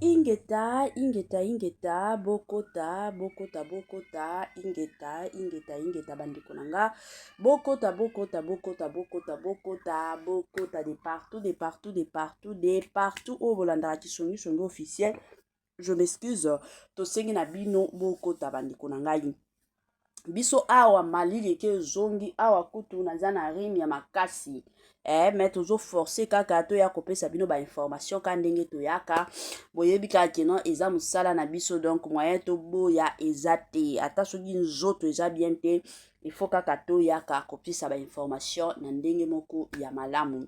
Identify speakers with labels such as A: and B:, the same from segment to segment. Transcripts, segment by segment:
A: Ingeta, ingeta, ingeta, bokota, bokota, bokota, ingeta, ingeta, ingeta, bandeko na nga, bokota, bokota, bokota, bokota, bokota, bokota, de partout, de partout, de partout, de partout oyo bolandaka kisongisongi officiel. Je m'excuse, tosengi na bino bokota bandeko na ngai. Biso awa malili eke ezongi awa kutu naza na rime ya makasi eh, me tozoforce kaka toya kopesa bino bainformation ka ndenge toyaka. Boyebi kaka keno eza mosala na biso, donc moyen toboya eza te. Ata soki nzoto eza bien te, il faut kaka toyaka kopesa bainformation na ndenge moko ya malamu.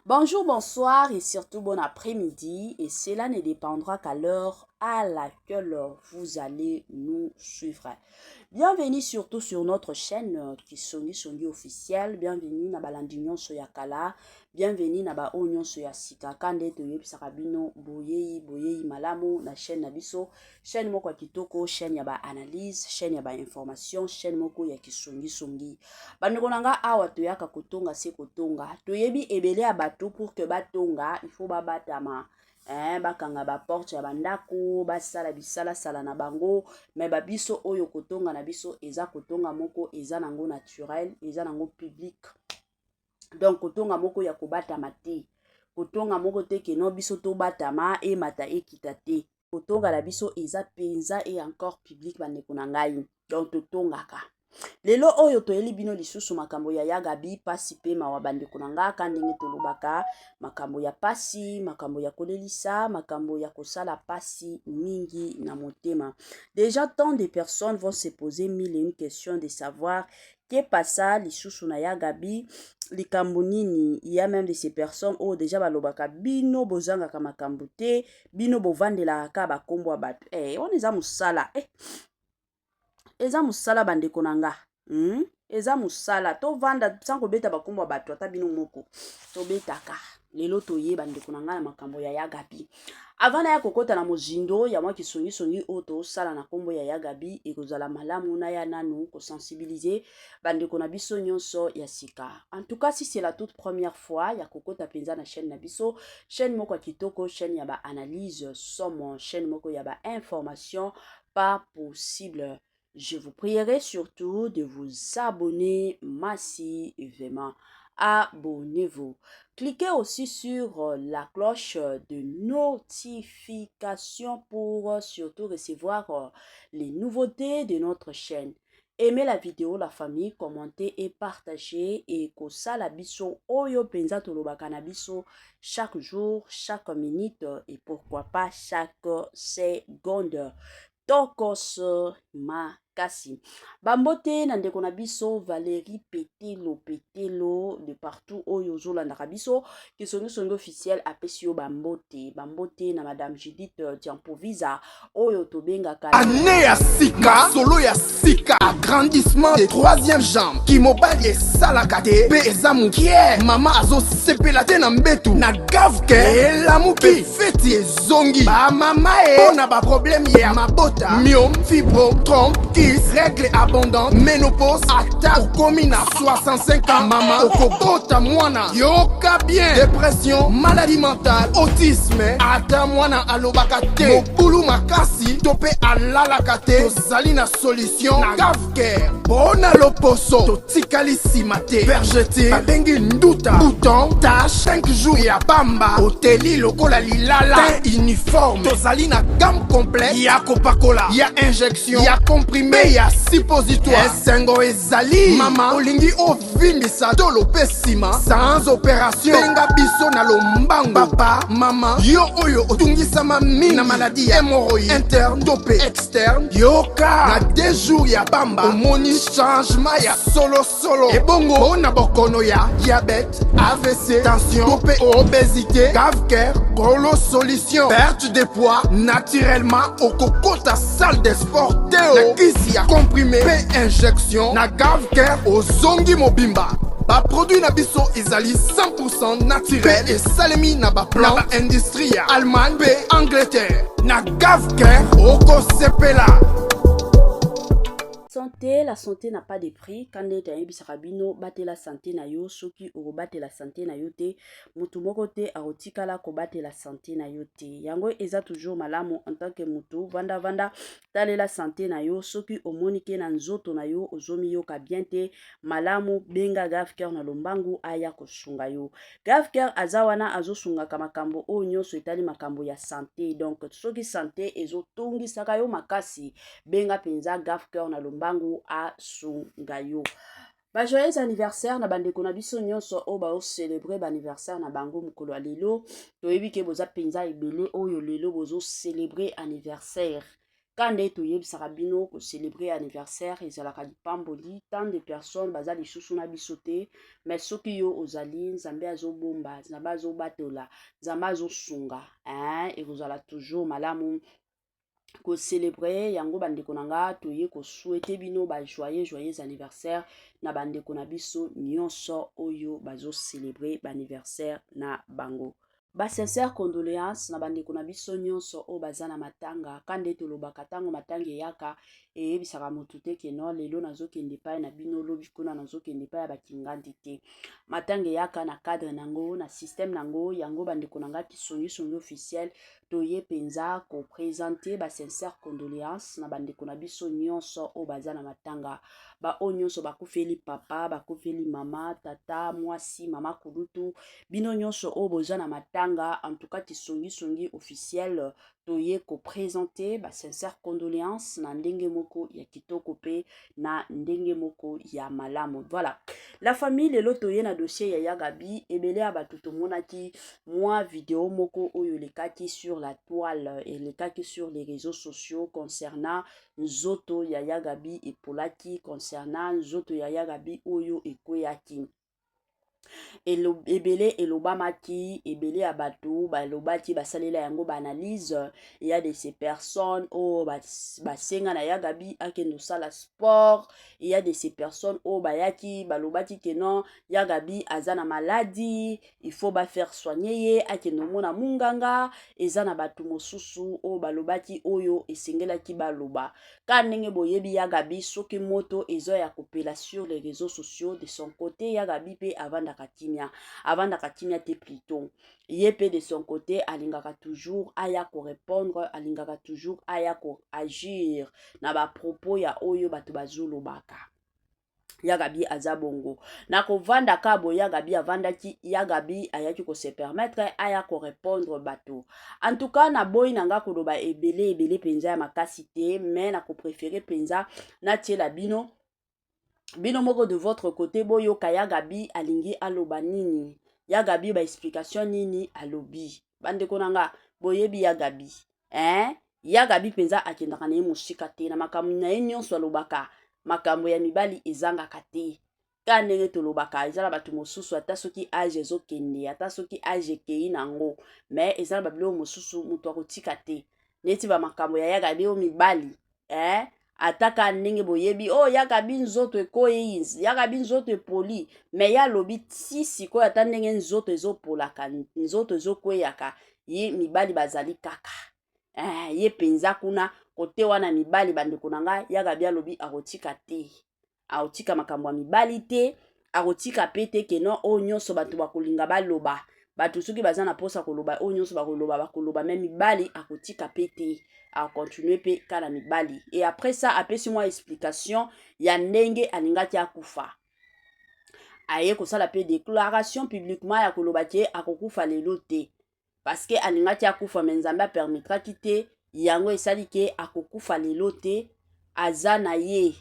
A: Bonjour, bonsoir et surtout bon après-midi. Et cela ne dépendra qu'à l'heure à laquelle vous allez nous suivre. Bienvenue surtout sur notre chaîne Kisongi Songi officiel. Bienvenue na balandi nyonso ya kala. Bienvenue na ba oyo nyonso ya sika. Kande toyebisaka bino boyei boyei malamu na chaîne na biso. Chaîne moko ya kitoko, chaîne ya ba analyse, chaîne ya ba information, chaîne moko ya Kisongi Songi. Bandeko na nga, awa toyaka kotonga se kotonga. Toyebi ebele ya bato, pour que batonga, il faut babatama, eh, bakanga baporte ya bandako, basala bisalasala na bango. Me babiso oyo kotonga na biso eza kotonga moko eza nango naturel, eza nango public. Donc kotonga moko ya kobatama te, kotonga moko te keno biso tobatama emata ekita te. Kotonga na biso eza mpenza et encore public, bandeko na ngai. Donc totongaka. Lelo oyo toyeli bino lisusu makambo ya Ya Gabi. Pasi mpe mawa, bandeko na nga, ka ndenge tolobaka, makambo ya pasi, makambo ya kolelisa, makambo ya kosala pasi mingi na motema. Déjà tant de personnes vont se poser mille et une questions de savoir que pasa lisusu na Ya Gabi, likambo nini. Ya même de ces personnes oyo déjà balobaka: bino bozangaka makambo te, bino bovandelaka kaka bakombo ya bato. Eh, wana eza mosala, eh, eza mosala, bandeko na nga, Eza mosala tovanda sans kobeta bakombo ya bato. Ata bino moko tobetaka. Lelo toyeba, ndeko na ngai, na makambo ya Ya Gabi. Avant naya kokɔta na mozindo ya mwa kisongisongi oyo tosala na nkombo ya Ya Gabi, ekozala malamu naya nanu kosensibiliser bandeko na biso nyonso ya sika. En tout cas, si c'est la toute première fois ya kokɔta mpenza na chaîne na biso, chaîne moko ya kitoko, chaîne ya baanalyse somo, chaîne moko ya bainformation pas possible, je vous prierai surtout de vous abonner massivement. Abonnez-vous. Cliquez aussi sur la cloche de notification pour surtout recevoir les nouveautés de notre chaîne. Aimez la vidéo, la famille, commentez et partagez. Et kosala biso oyo penza tolobaka na biso chaque jour, chaque minute et pourquoi pas chaque seconde. Tokos makasi. Bambote na ndeko na biso Valérie Petelo Petelo, de partout oyo ozolandaka biso, Kisongisongi officiel apesi yo bambote. Bambote na Madame Judith Diampovisa oyo tobengaka.
B: Année ya sika, solo ya sika, agrandissement de troisième jambe, kimobali esalaka te mpe eza mokie, mama azosepela te na mbetu, na gavke elamuki, feti ezongi bamama e mpo na baproblème ya mabota, myome, fibrome, trompe, kyste, règle abondante, ménopause. Ata okomi na 65 ans, mama, okobota mwana, yoka bien. Dépression, maladie mentale, autisme, ata mwana alobaka te, mobulu makasi to mpe alalaka te, tozali na solution na Gavcare. Mpo na loposo, totikali nsima te. Vergeture babengi nduta, bouton, tache, 5 jours ya pamba, oteli lokola lilala, teint uniforme. Tozali na gamme complète ya kopakola, ya injection, ya comprimé, ya suppositoire. Esengo ezali, mama, olingi ovimbisa tolo mpe nsima sans opération, benga biso na lombango. Papa, mama, yo oyo otungisama mingi na maladie ya hémorroïde interne to mpe externe, yoka, na 2 jours ya pamba omoni changement ya solosolo. Ebongo mpo na bokono ya diabète, AVC, tension to mpe obésité, Gavcare kolo solution. Perte de poids naturellement, okokota salle de sport te o. Na kisi ya comprimé mpe injection, na Gavcare ozongi mobimba. Baproduit na biso ezali 100 naturel mpe esalemi na baplan na baindustrie ya Allemagne mpe Angleterre. Na Gavcare okosepela.
A: Santé. Santé, la santé n'a pas de prix. Kande tayebisaka bino, batela santé na yo. Soki okobatela santé na yo te, motu moko te akotikala kobatela santé na yo te. Yango eza toujours malamu en tant que motu, vanda vanda, talela santé na yo. Soki omoni ke na nzoto na yo ozomiyoka bien te, malamu benga Gave Cœur na lombangu aya kosunga yo. Gave Cœur aza wana, azosungaka makambo oyo nyonso etali makambo ya santé. Donc soki santé ezotungisaka yo makasi, benga mpenza Gave Cœur na lombangu asunga yo. Ba joyeux anniversaire na bandeko na biso nyonso oyo baocélébrer baanniversaire na bango mokolo ya lelo. Toyebi ke boza mpenza ebele oyo lelo bozocélébrer anniversaire. Ka nde toyebisaka bino, kocélébrer anniversaire ezalaka lipamboli. Tant de personnes baza lisusu na biso te, mais soki yo ozali, Nzambe azobomba, Nzambe azobatola, Nzambe azosunga, hein? Ekozala toujours malamu kocélébrer yango. Bandeko na nga, toye kosouhaiter bino ba joyeux joyeux anniversaire na bandeko na biso nyonso oyo bazocélébrer baanniversaire na bango. Basincères condoléances na bandeko na biso nyonso oyo baza na matanga. Ka nde tolobaka, ntango matanga eyaka, eyebisaka motu te ke no, lelo nazokende epai na bino, lobi kuna nazokende epai ya bakingandi te. Matanga eyaka na cadre nango, na système nango. Yango, bandeko na nga, Kisongisongi Officiel toye mpenza koprésenter basincères condoléances na bandeko na biso nyonso oyo baza na matanga, baoyo nyonso bakufeli papa, bakufeli mama, tata, mwasi, mama kulutu, bino nyonso oyo boza na matanga. En tout cas, Kisongisongi Officiel toye koprésenter basincères condoléances na ndenge moko ya kitoko mpe na ndenge moko ya malamu. Voilà, la famille, lelo toye na dossier ya Yagabi. Ebele ya bato tomonaki mwa video moko oyo elekaki sur la toile, elekaki sur les réseaux sociaux, concernant nzoto ya Yagabi epolaki, concernant nzoto ya Yagabi oyo ekweyaki. Ebele elobamaki, ebele ya bato balobaki, basalela yango baanalyse. Ya de ces personnes oyo basenga na Yagabi akende kosala sport, ya de ces personnes oyo bayaki balobaki ke non, Yagabi aza na maladie, il faut bafaire soigner ye, akende omona munganga. Eza na bato mosusu oyo balobaki oyo esengelaki baloba. Ka ndenge boyebi Yagabi, soki moto eza ya kopela sur les réseaux sociaux, de son côté Yagabi mpe avandaka kimia, avandaka kimia te. Plutôt ye mpe de son côté alingaka toujours aya korépondre, alingaka toujours aya koagir na bapropos ya oyo bato bazolobaka. Yagabi aza bongo na kovanda ka boye. Yagabi avandaki, Yagabi ayaki kose permettre aya korépondre bato. En tout cas, naboyi na nga koloba ebele ebele mpenza ya makasi te, mais nakopréférer mpenza natiela bino, bino moko de votre côté boyoka Yagabi alingi aloba nini, Yagabi baexplication nini alobi. Bandeko na nga, boyebi Yagabi, hein? Yagabi mpenza akendaka na ye mosika te na makambo na ye nyonso. Alobaka makambo ya mibali ezangaka te. Ka ndenge tolobaka, eza na bato mosusu, ata soki âge ezokende, ata soki âge ekei nango, mais eza na babiloko mosusu moto akotika te, neti bamakambo ya Yagabi oyo mibali, eh? Ata ka ndenge boyebi oyo, oh, Yagabi nzoto ekoyi, Yagabi nzoto epoli, mais ye alobi ti sikoyo, ata ndenge nzoto ezopolaka, nzoto ezokweyaka, ye mibali bazali kaka, eh, ye mpenza kuna kote wana mibali. Bandeko na ngai, Yagabi alobi akotika te, akotika makambo ya mibali te, akotika pe te ke non, oyo nyonso bato bakolinga baloba, bato soki baza na mposa koloba, oyo nyonso bakoloba, bakoloba, mais mibali akotika pe te, akontinue mpe kala mibali. Et après ça, apesi mwa explication ya ndenge alingaki akufa. Aye kosala mpe déclaration publiquement ya koloba ke akokufa lelo te, parce que alingaki akufa, mais Nzambe apermettraki te. Yango esali ke akokufa lelo te. Aza na ye,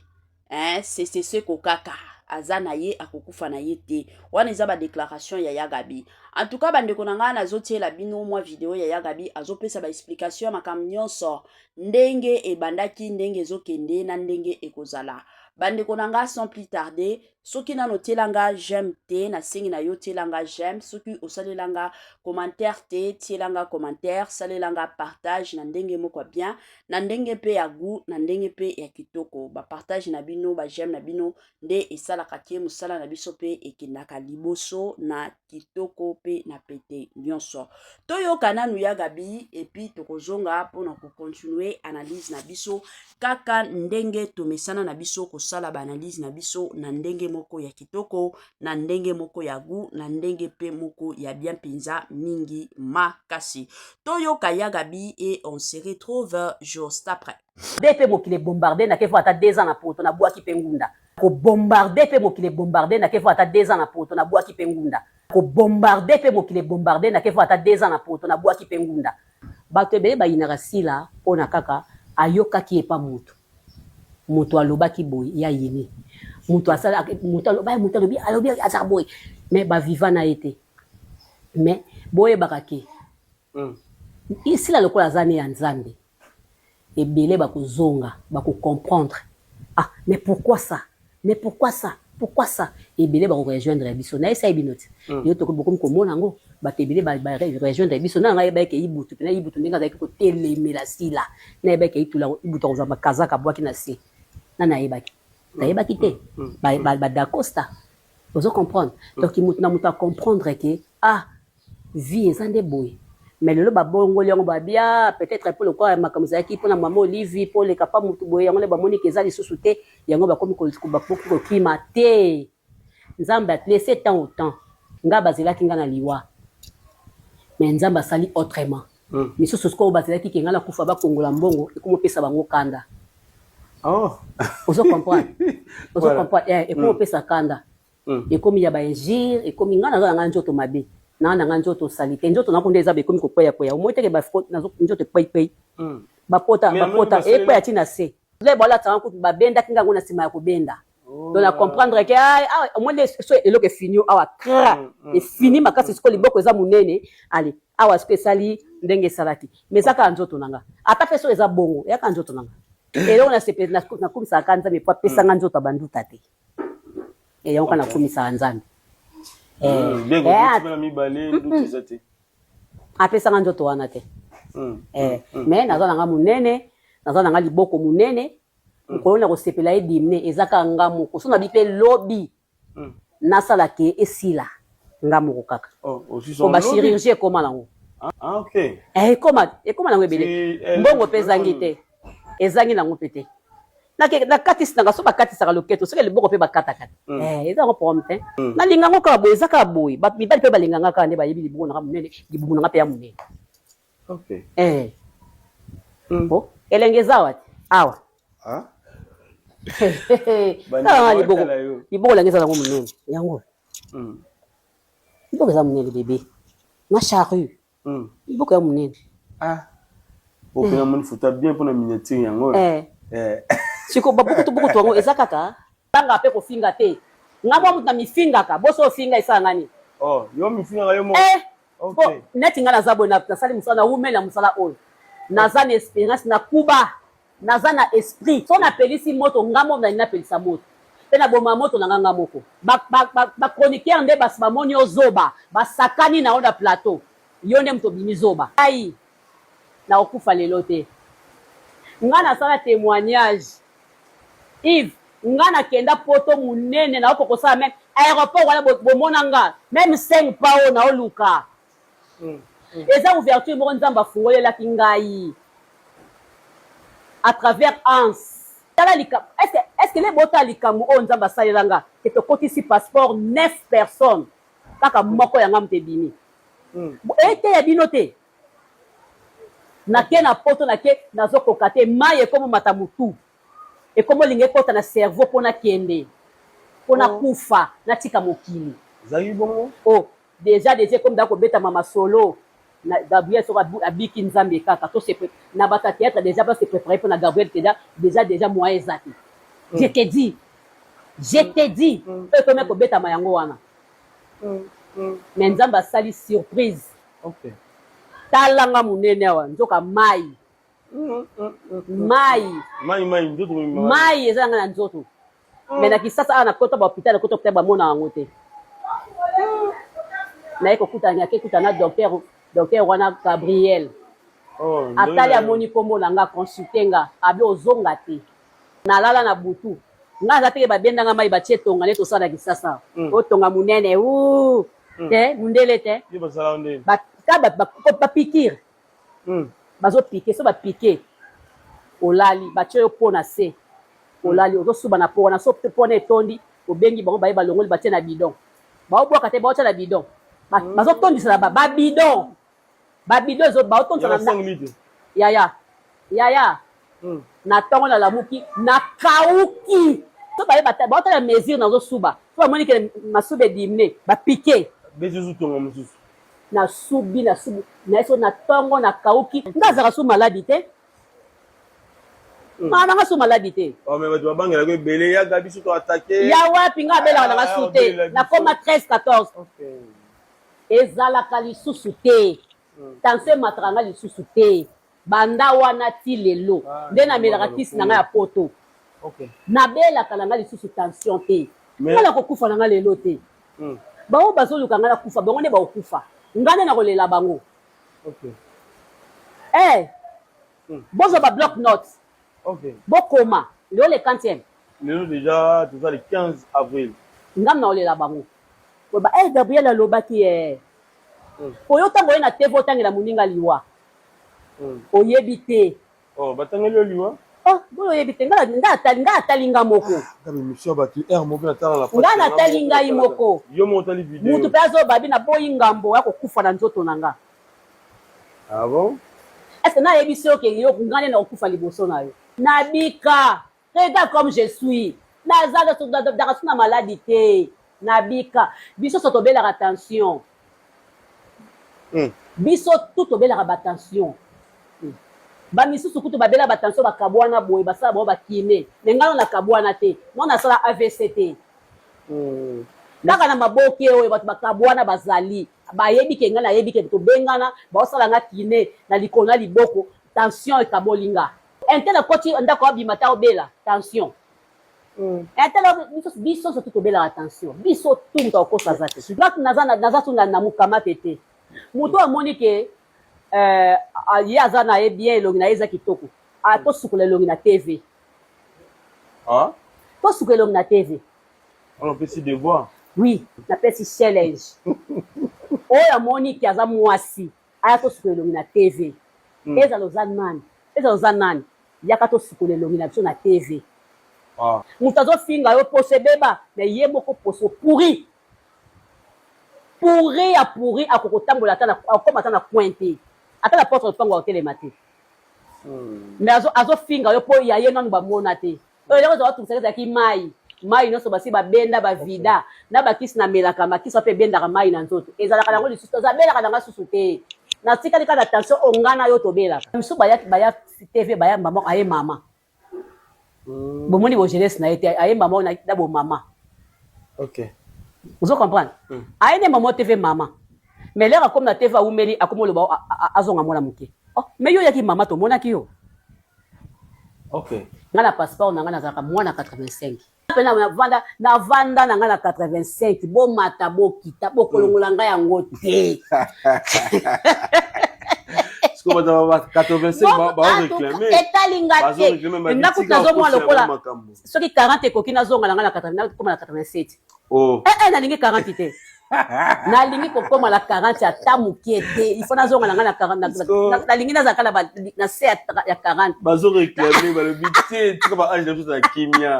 A: hein, seseseko kaka aza na ye, akokufa na ye te. Wana eza badéclaration ya Yagabi. En tout cas, bandeko na ngai, nazotiela bino mwa video ya Yagabi azopesa baexplication ya makambo nyonso, ndenge ebandaki, ndenge ezokende na ndenge ekozala. Bandeko na ngai, sans plus tarder. Soki nano otiela nga j'aime te, nasengi na yo tiela nga j'aime. Soki osalela nga commentaire te, tiela nga commentaire, salela nga partage na ndenge moko ya bien, na ndenge pe ya goût, na ndenge pe ya kitoko. Ba partage na bino, ba j'aime na bino nde esalaka ke mosala na biso pe ekendaka liboso na kitoko pe na pete nyonso. Toyoka nanu ya Gaby et puis tokozonga pona ko continuer analyse na biso kaka ndenge tomesana na biso kosala ba analyse na biso na ndenge moko ya kitoko, na ndenge moko ya gout, na ndenge pe moko ya bien mpenza mingi makasi. Toyoka ya Gaby et on se retrouve juste après.
C: Bombarde pe mokili ebombarde na kevo ata 2 ans na poto na bwaki pe ngunda. Ko bombarde pe mokili ebombarde na kevo ata 2 ans na poto na bwaki pe ngunda. Ko bombarde pe mokili ebombarde na kevo ata 2 ans na poto na bwaki pe ngunda. Batu ebele bayinaka Sila pona kaka ayokaki epa mutu mutu alobaki boye ye ayini mutu asala mutu aloba mutu alobi alobi azalaka boye mais ba viva na ye te mais boyebaka ke Sila lokola aza ne ya Nzambe ebele bakozonga bako comprendre ah mais pourquoi ça mais pourquoi ça pourquoi ça ebele bako rejoindre biso nayebisaki bino ti lelo tokomi bokomi komona yango bato ebele ba rejoindre biso na ngai yebaki ke ibutu pena ibutu ndenge azalaki kotelemela sila nayebaki ke itula ibutu akozwa makazaka abwaki na se nani ayebaki nayebaki te ba ba dacosta ozo comprendre donc moto na moto a comprendre ke ah Vie eza nde boye mais lelo ba bongoli yango ba bia peut etre po lokola makambo ezalaki pona maman olive po oleka pa mutu boye yango nde bamoni ke eza lisusu te yango bakomi bakoki kokima te nzambe a laisse temps au temps nga bazelaki nga na liwa mais nzambe asali autrement misusu sikoyo bazelaki ke nga nakufa bakongola mbongo ekomi opesa bango kanda
D: oh.
C: ozo comprendre ozo
D: voilà.
C: comprendre eh, ekomi opesa kanda Ekomi ya ba injures, ekomi nga naza na nga nzoto mabe, naa na nga nzoto salite, nzoto na ko nde eza ekomi ko kweya kweya, omoni te ke ba nazo nzoto ekweyi kweyi, ba pota
D: Mais
C: ba
D: amoni
C: pota
D: basaleli
C: ekweya ti na se. Nde balatisa nga kutu ba bendaki nga yango na sima ya kobenda. Donc na comprendre ke ah awa omoni nde so eloko efini yo awa cra efini makasi sikoyo liboko eza munene allez awa sikoyo esali ndenge esalaki mais eza kaka nzoto na nga ata pe soki eza bongo eza kaka nzoto na nga. Eloko na sepeli na kumisaka kaka Nzambe po apesa nga nzoto ya ba nduta te. Eh, yango kaka nakumisaka Nzambe. Eh,
D: Bien
C: eh,
D: koboti bana mibale ndutu eza te.
C: apesanga nzoto wana te. Eh, mais naza na nga munene, naza na nga liboko munene. Mokolo na kosepela ye dimne eza kaka nga moko. So nabi pe lobi nasala ke esila nga moko kaka.
D: Oh, aussi
C: Po ba chirurgie ekoma nango.
D: Ah, ok.
C: Eh, ekoma ekoma nango ebele.
D: Si, eh,
C: Mbongo pe ezangi te. Ezangi nango pe te. Nakatisi nanga so bakatisaka loketo soki liboko pe bakataka te. Eh, eza yango problème te. Nalinga yango kaka boye, eza kaka boye. Bato mibali pe balinga nga kaka nde bayebi liboko nanga monene, libumu nanga pe ya monene.
D: Ok.
C: Eh. Oh, elenge eza awa te. Awa.
D: Ah.
C: Tala nga liboko.
D: Batala yo.
C: Liboko nanga eza nango monene. Yango. Liboko eza monene bebe. Na charrue. Liboko ya monene.
D: Ah. Okena moni photo bien pona miniature yango.
C: Eh.
D: Eh.
C: Siko ba bukutu bukutu yango eza kaka. Tanga pe kofinga te. Nga mwa mutu na mifingaka. Boso ofinga esala nga nini?
D: Oh, yo mifingaka yo moko.
C: Eh.
D: Ok.
C: Po neti nga naza boye nasali mosala na wumeli na mosala oyo. Naza na experience na kuba. Naza na esprit. So napelisi moto nga moko nalingi napelisa moto. Pe na boma moto na nga nga moko. Ba ba ba, ba chroniqueur nde basi bamoni yo zoba, basakani na yo na plateau. Yo nde moto obimi zoba. Ngai nakokufa lelo te. Nga nasala temoignage. Yves, nga nakenda poto munene nakoka kosala meme aeroport wana bomona nga meme 5 pas oyo naoluka. Eza ouverture moko Nzambe afungolelaki ngai à travers Hans. Tala likambo, est-ce que est-ce que le botala likambo oyo Nzambe asalela nga ke tokotisi passeport 9 personnes kaka moko ya nga moto ebimi. Eteya bino te. Nake na poto nake nazokoka te mayi ekomi mata mutu. Ekomi olinga ekota na cerveau po nakende po nakufa natika mokili.
D: Ezalaki bongo?
C: Oh Dejà dejà ekomi da kobetama masolo na Gabriel soki abiki nzambe kaka to se na bato ya theatre dejà ba se preparer pona Gabriel dejà dejà dejà moyen eza te je te dis je te dis oyo ekomi kobetama yango wana mais nzambe asali surprise
D: okay.
C: Tala nga munene awa nzoka mayi mayi
D: mayi mayi nzoto
C: mayi eza nga na nzoto. Mais na Kisasa awa nakota ba hopital, nakota hopital bamona yango te. Naye kokutana, nake kutana na docteur, docteur wana Gabriel.
D: Oh,
C: Atali amoni kombo na nga, consulte nga, abi ozonga te. Nalala na butu. Nga aza teke babenda nga mai batie tonga nde tosala na Kisasa. Otonga munene, uu. Te, mundele te.
D: Yo basala nde.
C: Ba ka ba, ba, ba piqûre. Bazo pique, so ba pique. Olali, batie yo po na se. Olali, ozosuba na po wana, so po wana etondi, obengi bango baye balongoli batie na bidon. Baobwaka te, baotia na bidon. Bazotondisa na ba, ba bidon. Ba bidon ezo baotondisa
D: na
C: 5
D: litres.
C: Yaya. Yaya. Na tongo na lamuki, na kauki. So baye bata, baotala mesure nazosuba. So bamoni ke masuba edimine, ba pique.
D: Bezi ozotonga mosusu.
C: Nasubi, nasubi. Na so na tongo na kauki. Nga azalaka su maladi te. Nga nanga su maladi te.
D: Oh, mais bato babangelaka ebele ya Gabi soki attaqué.
C: Ya wapi nga abelaka nanga su te. Nakoma 13 14.
D: Okay.
C: Ezalaka lisusu te. Tension emataka nga lisusu te. Banda wana ti lelo. Nde namelaka kisi na nga ya poto.
D: Okay.
C: Nabelaka na nga lisusu tension te.
D: Mais
C: Nga nakokufa na nga lelo te. Bango bazoluka nga nakufa, bango nde bakokufa. Nga nde nakolela bango.
D: Okay.
C: Eh, bozwa ba bloc notes.
D: Okay.
C: Bokoma. Lelo le quantième.
D: Lelo déjà toza le 15 avril.
C: Nga nakolela bango. Ba eh Gabriel alobaki eh. Oyo ntango oye na TV otangela moninga liwa. Oyebi te.
D: Oh, batangeli yo liwa?
C: Oh, boyo oyebi te. Nga nga atali nga atali nga moko.
D: Nga émission bato heure moko natala na
C: Nga natali ngai moko.
D: Yo moko otali video.
C: Mutu pe azoba bi naboyi ngambo ya kokufa na nzoto na nga.
D: Ah bon?
C: Est-ce que nayebisi yo ke yo nga nde nakokufa liboso na yo? Nabika. Regarde comme je suis. Naza daka su na maladi te. Nabika. Biso so tobelaka tension. Biso tout tobelaka ba tension. Ba misusu kutu babela ba tension bakabwana boye basala bango bakime. Mais nga no nakabwana te. No nasala AVC te. Kaka na maboke oyo bato bakabwana bazali. Bayebi ke nga nayebi ke tobengana, baosala nga kine na likolo na liboko, tension ekaboli nga. Intel akoti ndako abima ta obela tension. Intel biso biso surtout tobelaka tension. Biso tout moto akokosa aza te. Nga naza naza su na na mukamate te. Moto amoni ke ye aza na ye bien elongi na ye eza kitoko. Ah tosukola elongi na TV.
D: Ah?
C: Tosukola elongi na TV.
D: Wana opesi devoir.
C: Oui, napesi challenge. Oyo amoni ke aza mwasi, aya tosukola elongi na TV. Ezala oza nani, ezala oza nani, yaka tosukola elongi na biso na TV.
D: Ah.
C: Moto azofinga yo poso ebeba, mais ye moko poso pourri. Pourri ya pourri akokotambola ata na akokoma ata na coin te. Ata na porte lopango akotelema te. Mais azofinga yo po ya ye nanu bamona te. Oyo eloko ezalaka kotungisaka ezalaki mayi. Mayi nyonso basi babenda bavida na bakisi namelaka makisi wana mpe ebendaka mayi na nzoto ezalaka nango lisusu abelaka nanga susu te natikali kaka na tension oyo nga na yo tobelaka misusu baya baya TV baya mama aye mama bomoni bo jeunesse na ye te aye mama na bo mama
D: okay.
C: Ozo comprendre? Aye nde mama TV mama. Mais l'heure akomi na TV awumeli akomi oloba azonga mwana moke. Oh, mais yo oyaki mama tomonaki yo.
D: Okay.
C: Nga na passeport na nga nazalaka mwana 85. Pe na vanda na vanda na nga na 85 bomata bokita bokolongola nga yango te.
D: Sikoyo bato ba 85 ba réclamer.
C: Etali nga te. Nga kutu nazomona lokola soki 40 ekoki nazonga na nga na 80 nakoma na 87.
D: Oh.
C: Eh eh nalingi 40 te. Nalingi kokoma na 40 ata mokie te. Il faut nazonga na nga na 40 nalingi nazalaka na na se ya 40.
D: Bazo réclamer balobi te tika ba âge na biso na kimia.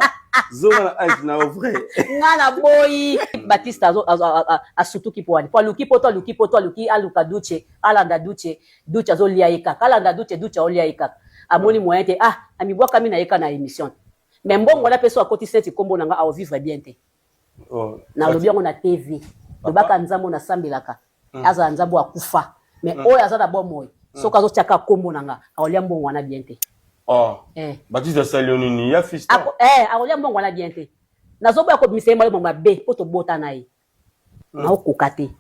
D: Zonga na âge na vrai.
C: Nga na boyi Baptiste azo asutuki po wani. Po aluki poto aluki poto aluki aluka Duce alanda Duce Duce azolia ye kaka alanda Duce Duce aolia ye kaka. Amoni moyen te ah amibwakami na ye ka na émission. Mais mbongo wana pe so akotisi neti kombo na nga ao vivre bien te.
D: Oh,
C: Nalobi yango na TV. Lobaka nzambe oyo nasambelaka azala nzambe oyo akufa. Mais oyo aza na bomoi soki azotia kaka kombo na nga akolia mbongo wana bien te.
D: Oh.
C: Eh.
D: Baptiste asali yo nini ya fiston?
C: Ako, eh, akolia mbongo wana bien te. Nazoboya kobimisa ye maloba mabe po tobota na ye. Naokoka te.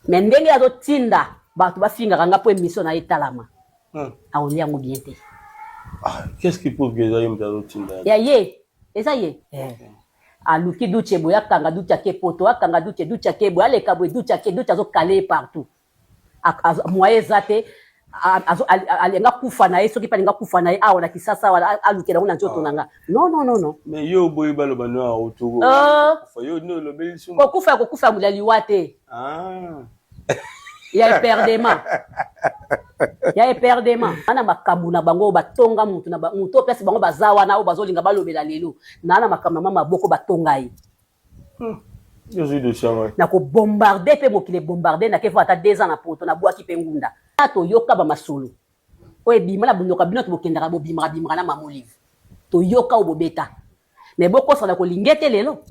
C: Mais ndenge azotinda bato bafingaka nga po émission na ye etalama. Akolia yango bien te.
D: Ah, qu'est-ce qui prouve que eza ye moto azotinda?
C: Ya ye, eza ye. Eh. Aluki Duce boye, akanga Duce, ake poto, akanga Duce, Duce ake boye, aleka boye, Duce ake, Duce azokale ye partout. Moyen eza te, alinga kufa na ye, soki mpe alinga kufa na ye awa na Kisasa awa, alukela yango na nzoto na nga. Non, non, non, non.
D: Mais yo boyi baloba no auto. Yo no lobeli
C: sumu. Kokufa, kokufa ya liwa te. Ya eperdema, ya eperdema ana makambo na bango oyo batonga mutu na mutu oyo place bango baza wana, oyo bazolinga balobela lelo naa na makambo na maboko batonga ye. Na kobombarde mpe mokili ebombarde, nake fo ata 2 ans na poto, nabwaki mpe ngunda. Toyoka bamasolo oyo ebima na bondoka bino, tobokendaka, bobimaka bimaka na Mama Olive, toyoka oyo bobeta. Mais bokosala kolinga ete lelo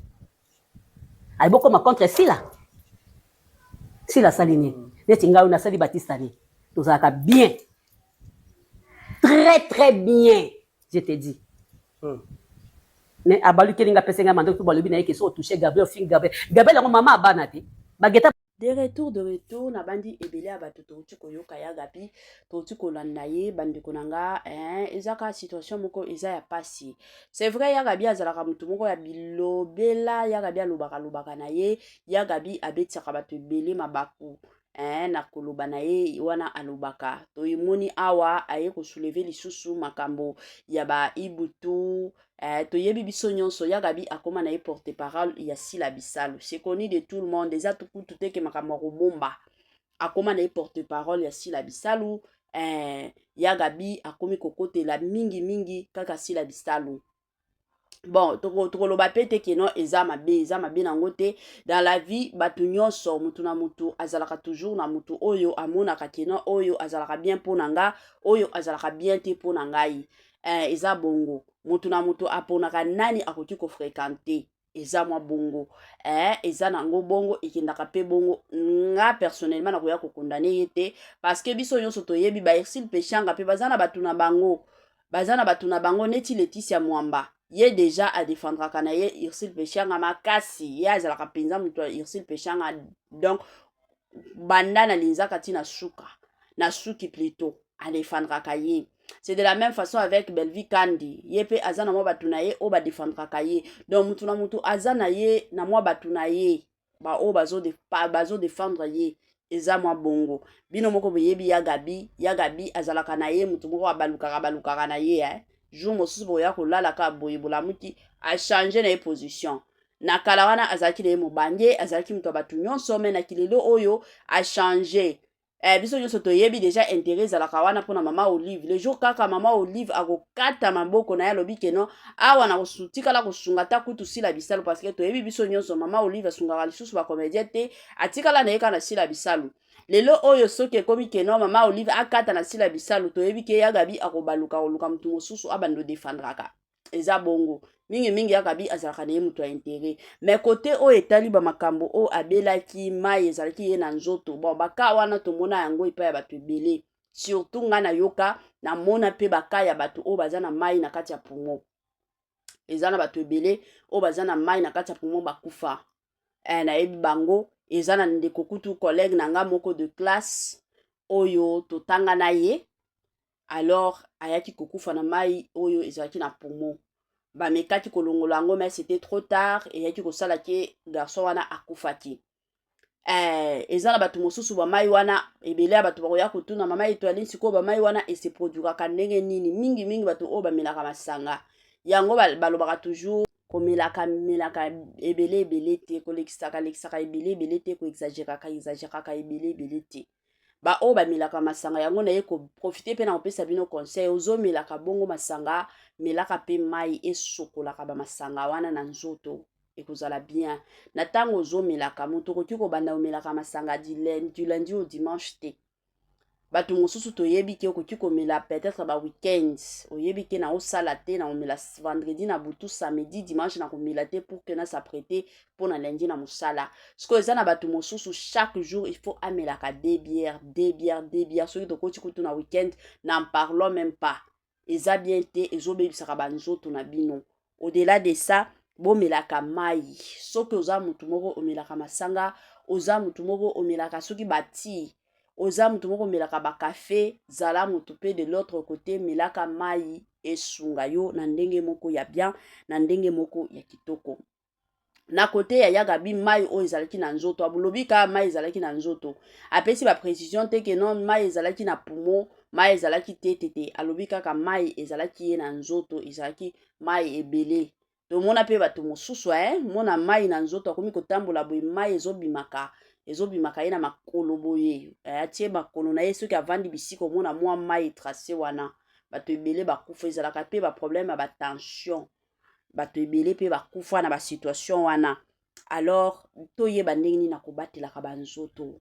C: ayi bokoma contre Sila. Sila asali nini? Neti ngai oyo nasali Batista nini, tozalaka bien, très très bien, je te dis. Mais abalukeli nga, apesi ngai mandoki mpo balobi na ye ke so otouche Gabriel, ofingi Gabriel. Gabriel yango mama abana te, bageta.
A: De retour, de retour. Nabandi ebele ya bato touti koyoka ya Gabi, touti kolanda ye. Bandeko na nga, eza kaka situation moko eza ya pasi. C'est vrai, ya Gabi azalaka motu moko ya bilobela. Ya Gabi alobaka alobaka na ye. Ya Gabi abetisaka bato ebele mabaku na koloba na ye wana alobaka. Toyemoni awa aye kosoulever lisusu makambo ya baibutu. Toyebi biso nyonso, ya Gabi akóma na ye porte parole ya Sila Bisalu. C'est connu de tout le monde, eza kutu te ke makambo ya kobomba. Akóma na ye porte parole ya Sila Bisalu. Ya Gabi akomi kokotela mingimingi kaka Sila Bisalu. Bon, tokoloba mpe te ke non, eza mabe, eza mabe nango te. Dans la vie, bato nyonso, mutu na mutu azalaka toujours na mutu oyo amonaka ke non, oyo azalaka bien mpo na nga, oyo azalaka bien te mpo na ngai. Eza bongo, mutu na mutu aponaka nani akoki kofréquenter. Eza mwa bongo, eza nango bongo, ekendaka mpe bongo. Nga personnellement nakoya kokondane ye te, parce que biso nyonso toyebi baErsile Peshanga mpe baza na bato na bango, baza na bato na bango neti Leticia Mwamba. Ye déjà adéfendraka na ye Ursile Peshanga makasi. Ye azalaka mpenza moto ya Ursile Peshanga, donc banda na linzaka ntina suka na suki plutôt adéfendraka ye. C'est de la même façon avec Bellevie Kandi, ye mpe aza na mwa bato na ye oyo badéfendraka ye. Donc mutu na mutu aza na ye na mwa bato na ye baoyo bazodéfendre ye. Eza mwa bongo, bino moko boyebi ya Gabi. Ya Gabi azalaka na ye motu moko abalukaka balukaka na ye, eh. Jour mosusu boya kolalaka boye, bolamuki, achange na ye position. Na kala wana azalaki na ye mobange, azalaki moto ya bato nyonso, mais na kilelo oyo achange. Biso nyonso toyebi déjà intérêt ezalaka wana mpona Mama Olive. Le jour kaka Mama Olive akokata maboko na ye, alobi ke non, awa na kotikala kosunga ta kutu Sila Bisalu, parce que toyebi biso nyonso Mama Olive asungaka lisusu bacomédien te, atikala na ye kaka na Sila Bisalu. Lelo oyo soki ekomi ke non, Mama Olive akata na Sila Bisalu, toyebi ke ya Gabi akobaluka koluka motu mosusu abanda odéfendraka. Eza bongo mingimingi, ya Gabi azalaka na ye moto ya intérêt. Mais côté oyo etali bamakambo oyo abelaki, mai ezalaki ye na nzoto, bon, baka wana tomona yango epai ya bato ebele. Surtout ngai nayoka, namona mpe baka ya bato oyo baza na mai na kati ya poumon. Eza na bato ebele oyo baza na mai na kati ya poumon bakufa. Nayebi bango. Eza na ndeko kutu, collègue na nga moko de classe oyo totanga na ye. Alors ayaki kokufa na mai oyo ezalaki na poumon. Bamekaki kolongola yango, mais c'était trop tard. Eyaki kosala ke garçon wana akufaki. Eza na bato mosusu bamai wana, ebele ya bato bakoya kotuna mama Etoiline sikoyo bamai wana ese produiraka ndenge nini. Mingimingi bato oyo bamelaka masanga, yango balobaka toujours komelaka melaka ebele ebele te, kolekisaka lekisaka ebele ebele te, koexagéraka exagéraka ebele ebele te. Baoyo bamelaka masanga, yango naye koprofiter mpe na kopesa bino conseil: ozomelaka bongo masanga, melaka mpe mai esokolaka bamasanga wana na nzoto, ekozala bien. Na ntango ozomelaka, moto okoki kobanda omelaka masanga du lundi au dimanche te. Bato mosusu toyebi ke okoki komela peut-être ba weekend, oyebi ke na osala te, na komela vendredi na butu, samedi, dimanche na komela te pour ke na s'apprêter mpo na lundi na mosala. Sikoyo eza na bato mosusu, chaque jour il faut amelaka deux bières, deux bières, deux bières. Soki tokoti kutu na weekend, n'en parlons même pas. Eza bien te, ezobebisaka banzoto na bino. Au-delà de ça, bomelaka mai. Soki oza motu moko omelaka masanga, oza motu moko omelaka soki bati, oza motu moko omelaka bakafe, zala motu mpe de l'autre côté melaka mai, esunga yo na ndenge moko ya bien, na ndenge moko ya kitoko. Na kote ya Ya Gabi, mai oyo ezalaki na nzoto, alobi kaka mai ezalaki na nzoto, apesi baprécision te ke non, mai ezalaki na poumon, mai ezalaki te te te. Alobi kaka mai ezalaki ye na nzoto, ezalaki mai ebele. Tomona mpe bato mosusu mona mai na nzoto, akomi kotambola boye, mai ezobimaka, ezobimaka ye na makolo boye, atie makolo na ye, soki avandi bisika, omona mwa mai trace wana. Bato ebele bakufa, ezalaka mpe baproblème ya batension. Bato ebele mpe bakufa na basituation wana. Alors toyeba ndenge nini na kobatelaka banzoto.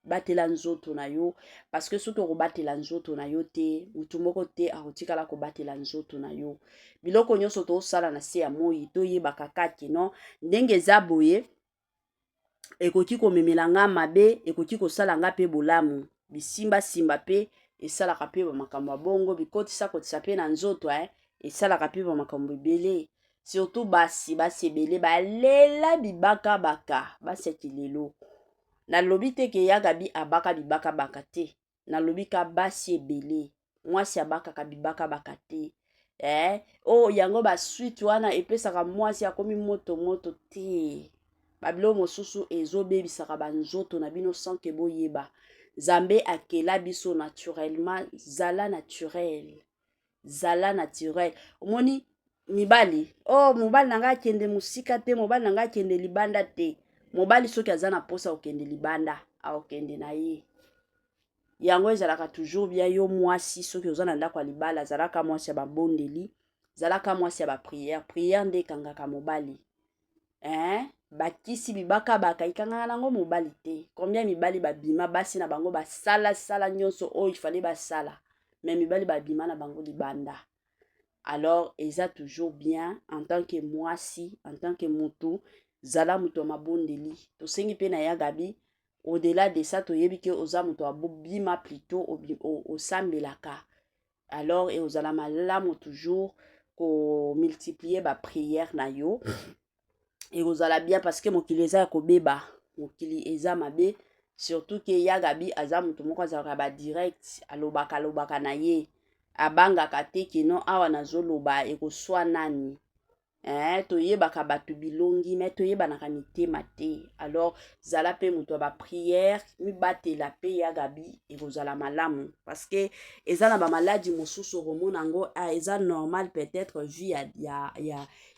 A: Batela nzoto na yo, parce que soki okobatela nzoto na yo te, motu moko te akotikala kobatela nzoto na yo. Biloko nyonso tosala na se ya moi, toyebaka kake no ndenge eza boye, ekoki komemela nga mabe, ekoki kosala nga mpe bolamu. Bisimbasimba mpe esalaka mpe bamakambo ya bongo, bikotisakotisa mpe na nzoto, esalaka mpe bamakambo ebele. Surtout basi, basi ebele balela bibakabaka, basi ya kilelo. Nalobi te ke Ya Gabi abaka bibakabaka te, nalobi ka basi ebele. Mwasi abakaka bibakabaka te. Oh, yango basuite wana epesaka mwasi akomi moto moto te. Babiloko mosusu ezobebisaka banzoto na bino sans ke boyeba. Nzambe akela biso naturellement. Zala naturel, zala naturel. Omoni mibali, oh, mobali na ngai akende mosika te, mobali na ngai akende libanda te. Mobali soki aza na mposa kokende libanda, akokende na ye. Yango ezalaka toujours bien. Yo mwasi, soki oza na ndako ya libala, azalaka mwasi ya babondeli, zalaka mwasi ya baprière. Prière nde ekangaka mobali, eh? Bakisi bibakabaka ekangaka nango mobali te. Combien mibali babima, basi na bango basalasala nyonso oyo ifale basala, mais mibali babima na bango libanda. Alors eza toujours bien, en tant que mwasi, en tant que motu, zala moto ya mabondeli. Tosengi mpe na Ya Gabi, au-delà de ça, toyebi ke oza moto abima, plutôt osambelaka. Alors ozala malamu toujours komultiplier baprière na yo, ekozala bien, parce que mokili eza ya kobeba, mokili eza mabe. Surtout ke Ya Gabi aza moto moko azalaka badirect, alobaka, alobaka na ye, abangaka te keno awa nazoloba ekoswa nani. Toyebaka bato bilongi, mais toyebanaka mitema te. Alors zala mpe moto ya baprière, mibatela mpe, Ya Gabi, ekozala malamu, parce que eza na bamaladi mosusu okomona yango, ah, eza normal, peut-être vie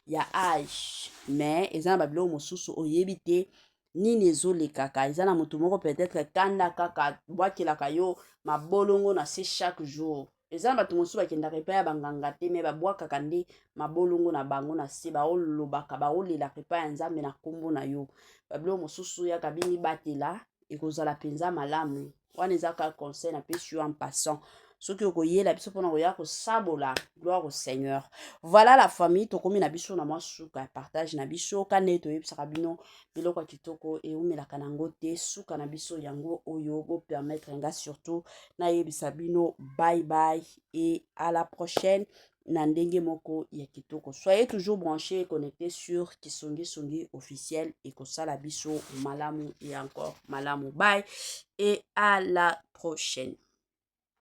A: ya âge, mais eza na babiloko mosusu oyebi te nini ezolekaka. Eza na motu moko, peut-être kanda kaka bwakelaka yo mabolongo na se chaque jour. Eza na bato mosusu bakendaka epai ya banganga te, mais babwakaka nde mabolongo na bango na se, baolobaka, baolelaka epai ya Nzambe na nkombo na yo. Babiloko mosusu yaka bimibatela, ekozala mpenza malamu. Wana eza kaka conseil napesi yo en passant. Soki okoyela biso mpona koya kosabola, gloire au Seigneur. Voilà la famille, tokomi na biso na mwa suka ya partage na biso. Ka nde toyebisaka bino, biloko ya kitoko eumelaka nango te. Suka na biso yango oyo. Bopermettre nga surtout nayebisa bino bye bye et à la prochaine na ndenge moko ya kitoko. Soyez toujours branché et connecté sur Kisongisongi officiel, ekosala biso malamu et encore malamu. Bye et à la prochaine.